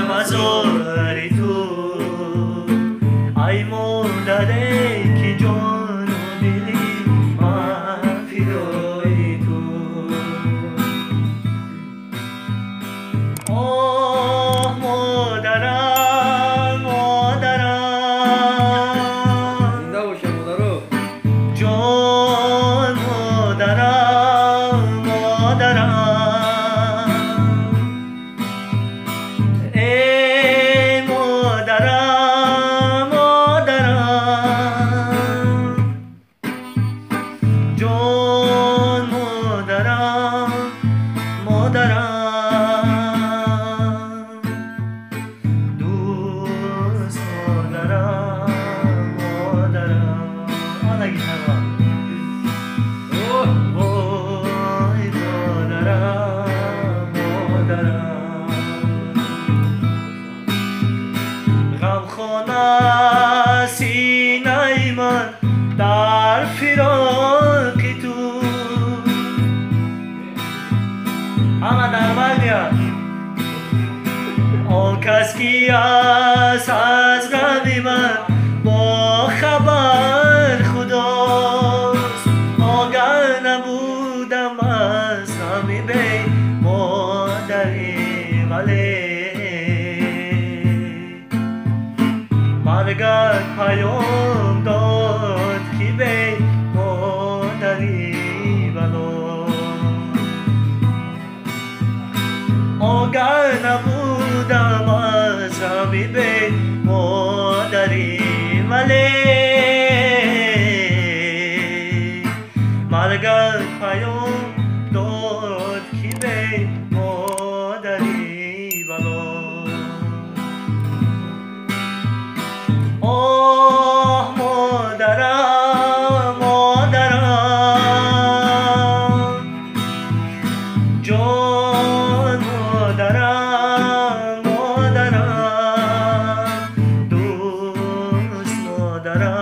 Мазори ту, ай модаре ки ҷону дили ман фидои ту. Оҳ, модарам, модарам. Зинда боша, модаро. Ҷон модарам, модарам. Эй модарам, модарам. Ҷон модарам, модарам. Дӯст модарам, модарам. Ана гитара. Оҳ. Вой, модарам, модарам. Ғамхона синаи ман дар фироқи ту. Ҳама дар меяд. Он кас ки аст аз ғами ман бохабар худост. Огар набудам аз ғами бемодарӣ, вале маргат паём дод ки бемодарӣ бало. Огар набудам аз ғами бемодарӣ, вале маргат паём дод ки бемодарӣ бало. Оҳ, модарам, модарам. Ҷон модарам, модарам. Дӯст модарам.